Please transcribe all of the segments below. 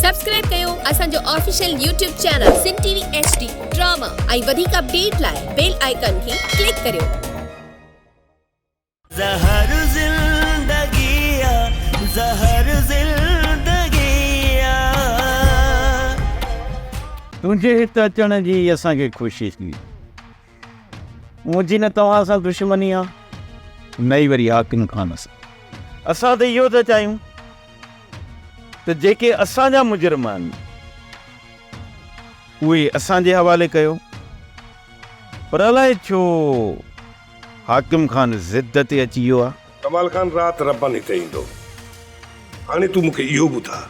Subscribe ڪيو اسان جو official YouTube channel Sindh T V H D drama ۽ وڌيڪ اپڊيٽ لاء بيل آئيڪان کي ڪلڪ ڪريو. زهر زندگي آ زهر زندگي آ. تنهنجي هت اچڻ جي اسان کي خوشي ٿي. منهنجي نه توهان سان دشمني آ نه ئي وري حاڪم خان سان. اسان ته اهو ٿا چاهيون ته جيڪي اسان جا مجرم آهن اهي اسان جي حوالي ڪيو پر الائي ڇو حاڪم خان ضد تي اچي ويو آ. ڪمال خان رات ربن هتي ايندو. هاڻي تون مون کي اهو ٻڌاء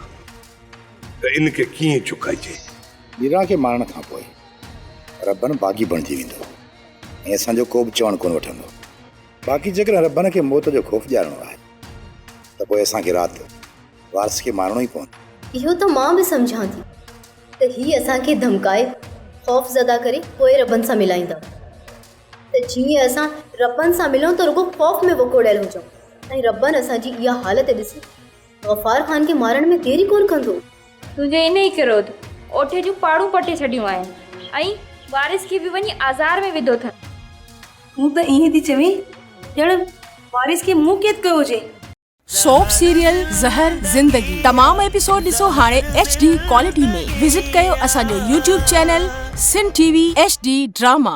ته ان کي ڪيئن چڪائجي؟ ميران کي مارڻ کان پوء ربن باغي بڻجي ويندو ۽ اسان جو ڪو به چوڻ ڪونه وٺندو. باقي جيڪڏهن ربن کي موت جو خوف ڏيارڻو آهي ته پوء اسان کي رات وارث کي مارڻو ئي پوندو. اهو ته مان به سمجهان ٿي ته هي اسان کي ڌمڪائي خوف زده ڪري پوء ربن سان ملائيندا ته جيئن اسان ربن سان ملون ته رڳو خوف ۾ وڪوڙيل هجون ۽ ربن اسان جي اها حالت ڏسي غفار خان کي مارڻ ۾ دير ئي ڪونه ڪندو. تنهنجي انهيء ڪروڌ اوٺي جون پاڙون پٽي ڇڏيون آهن ۽ وارث کي به وڃي آزار ۾ وڌو اٿن. تون ته ائين ٿي چوين ڄڻ وارث کي مون قيد ڪيو هجي. سوپ سيريل زهر زندگي تمام ايپيسوڊ ڏسو هاڻي ايڇ ڊي ڪوالٽي ۾ وزٽ ڪيو اسان جو YouTube channel Sindh T V H D drama.